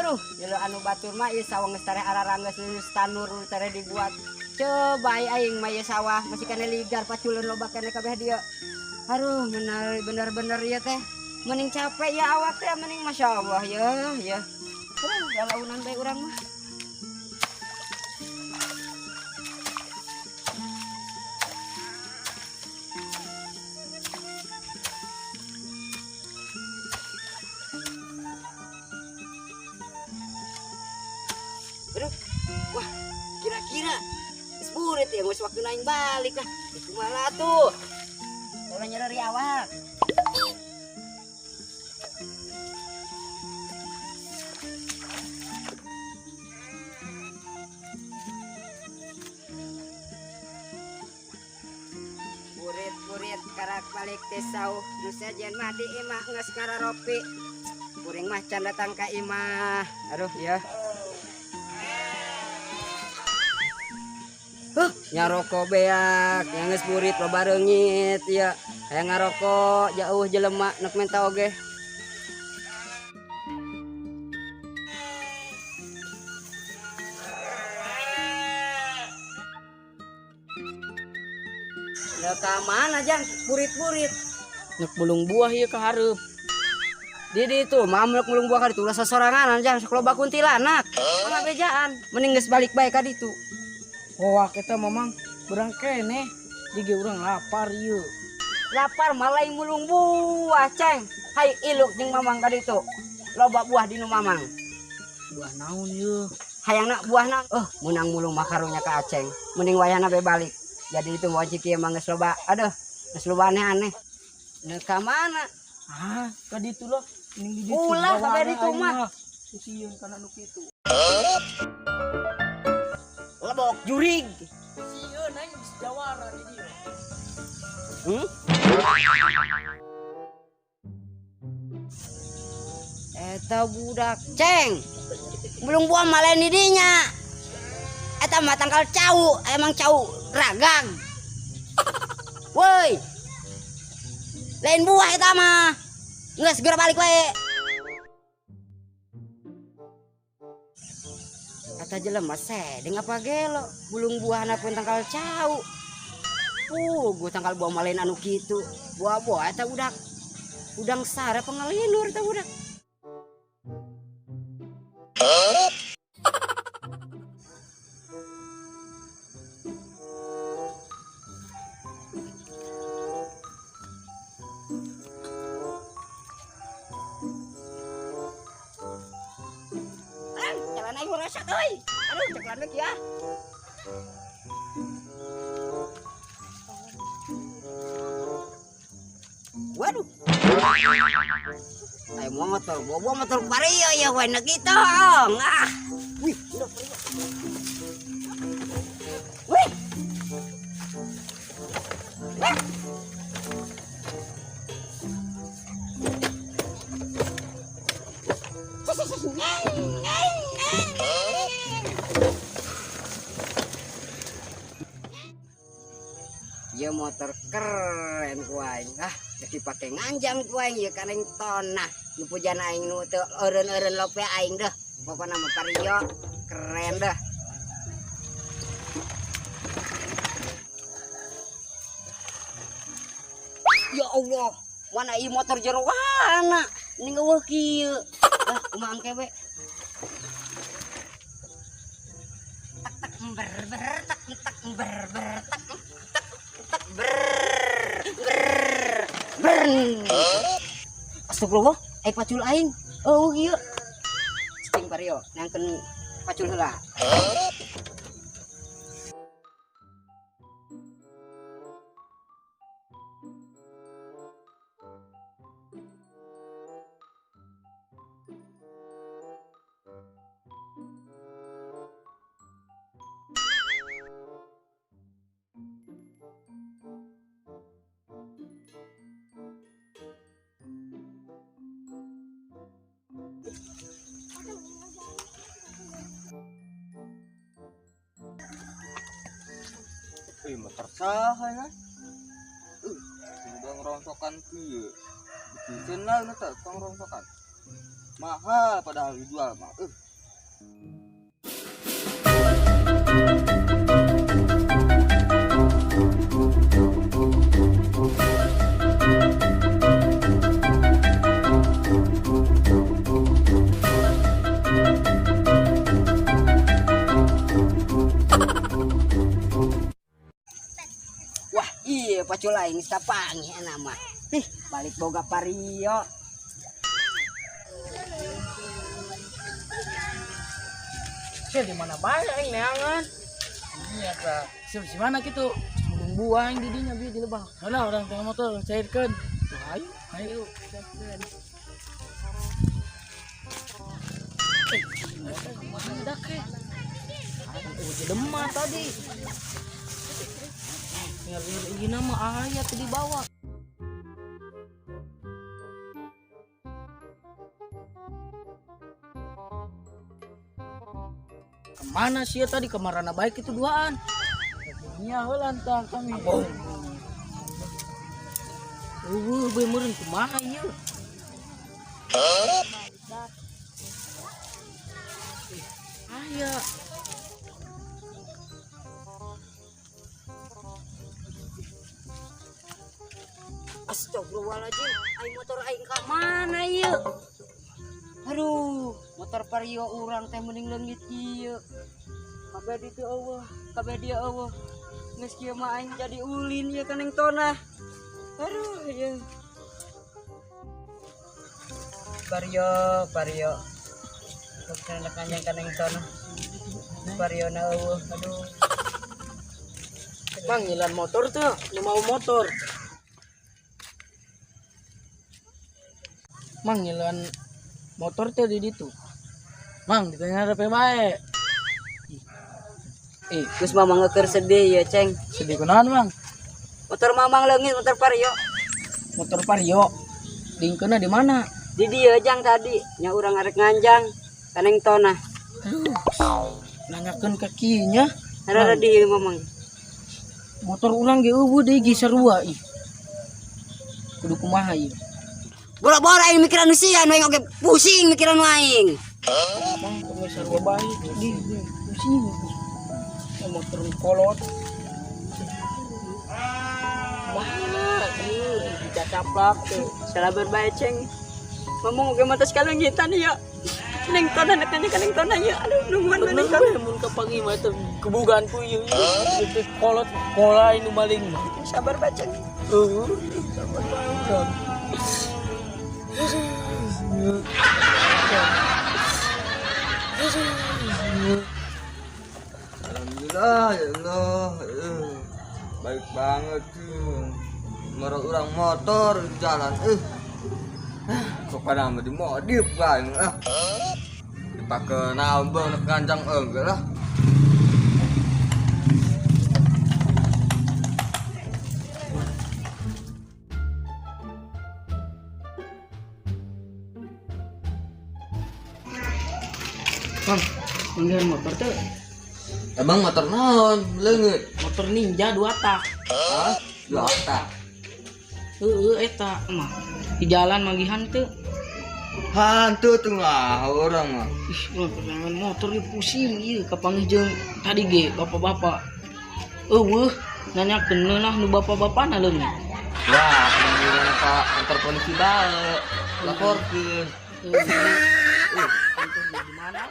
Aduh, jelo anu batur mah ieu sawah geus tareh araranggeus geus tanur tareh dibuat. Coba aing mah ieu sawah masih kana ligar paculeun loba keneh kabeh dieu. Aduh, bener-bener ieu teh. Mending capek ya awak teh mending Masya Allah ya ya. Aduh, galaunan bae urang mah. Aduh, wah, kira-kira geus burit ya, geus waktu aing balik lah. Itu malah tuh. Kalau nyereri awak. Burit-burit karak balik teh sauh nu sejen mah di imah geus ngararopi. Kuring mah can datang ka imah. Aduh ya. Huh, nyaroko beak, yang geus burit loba reungit ya. Hayang ngaroko jauh jelema nek menta oge. Nek ka mana jang burit-burit? Nek mulung buah ieu ka hareup. Di ditu mah nek mulung buah ka ditu ulah sasorangan jang sok loba kuntilanak. Mah bejaan, mending geus balik bae ka ditu. Wah, kita mamang berang keneh di ge urang lapar ieu. Lapar malah mulung buah, Ceng. Hai iluk jeung mamang ka ditu. Loba buah di nu mamang. Buah naon ieu? Hayangna buah naon? Oh, meunang mulung mah karunya ka Aceng. Mending wayahna bae balik. Jadi itu mau ciki emang geus loba. Aduh, geus loba aneh-aneh. Neuk ka mana? Ah, ka ditu lah. Mending di ditu. Ulah ka ditu mah. Sieun kana nu kitu. Lebok jurig. Sieun aing geus jawara di dieu. Eta budak Ceng. Belum buah malah di dinya. Eta mah tangkal cau, emang cau ragang. Woi. Lain buah eta mah. Geus segera balik wae. Kata jelema sedeng apa gelo, bulung buahna pun tangkal cau. Gua tangkal buah mah lain anu kitu. Buah-buah eta budak. Udang sare pengalinur eta budak. Jalan aing rasa euy. Aduh, ceklan we kieu. Waduh. Ayo motor, bawa motor pario ya we nek kitu. Ah. Wih, udah pario. Wih. Wih. Ya motor keren ku aing. Ah, deki pake nganjang ku aing ya kaneng tonah. Nu pujan aing nu teu eureun-eureun lope aing deh. Pokona mah pario keren dah. Ya Allah, mana ieu motor jeroana? Ini ngeueuh kieu. Ah, kumaha engke we? Tak tak ber ber tak tak ber ber tak tak tak ber ber ber. Astagfirullah, pacul aing. Oh ieu. Cing pario, nangkeun pacul heula. Ih, motor saha ya? Udah ngerongsokan kieu. Disenal nu teh tong rongsokan. Mahal padahal dijual mah. Wah, iya pacul aing geus kapanggih enak mah. Ih, balik boga Vario. Sia di mana bae aing neangan. Iya ta. Sia di mana kitu? Mudung buah aing di dinya bieu di lebah. Mana orang tengah motor cairkeun. Tuh ayo, ayo. Mana dak ke? Jelema tadi. Ngeri-ngeri gini mah aya teu dibawa. Kemana sih ya tadi kemarana baik itu duaan? Nya heula tah kami. Eueuh bae meureun kumaha ieu? Aya. Astagfirullahaladzim, aing motor aing ka mana ieu? Aduh, motor Vario urang teh mending leungit ieu. Kabeh ditu eueuh, kabeh dia eueuh. Geus kieu mah aing jadi ulin ieu ka Neng Tonah. Aduh, ieu. Vario, Vario. Kena kanjeng ka Neng Tonah. Vario na eueuh, aduh. Bang, ngilan motor tuh, nu mau motor. Mang ngilan motor teh di ditu. Mang ditanya ada bae. Geus mamang ngeukeun sedih ya, Ceng. Sedih kunaon, Mang? Motor mamang leungit, motor Vario. Motor Vario. Dingkeunna di mana? Di dieu jang tadi, nya urang arek nganjang ka Neng Tonah. Aduh. Nanyakeun ka kieu nya. Rada di mamang. Motor urang ge eueuh deui ge sarua ih. Kudu kumaha ieu? Boro-boro aing mikiran nu sia, nu aing oge pusing mikiran nu aing. Mang kumaha sarua bae di pusing. Ya, motor kolot. Mana ieu dicacaplak tuh. Salabar bae, Ceng. Mamang oge mata sekali ngitan ieu. Neng Tonah nek ka Neng Tonah ieu. Aduh, nungguan Neng Tonah. Mun kapanggih mah teh kebugaan ku ieu. Ieu kolot kolai nu maling mah. Sabar bae, Ceng. Heuh, sabar bae urang. Alhamdulillah ya Allah. Baik banget tuh. Merek orang motor jalan Kok pada mah dimodif bae ah. Dipake naon beung nek nganjang enggak lah. Bang, manggihan motor tuh. Emang motor naon leungit? Motor Ninja 2 tak. Hah? 2 tak. Heeh eta mah. Di jalan manggihan teu. Hantu tuh mah urang mah. Ih, perjalanan motor ieu pusing ieu kapanggih jeung tadi ge bapak-bapak. Eueuh, nanyakeun nah nu bapak-bapana leungit. Wah, mendingan ka kantor polisi bae. Laporkeun. Heeh. Kantor di mana?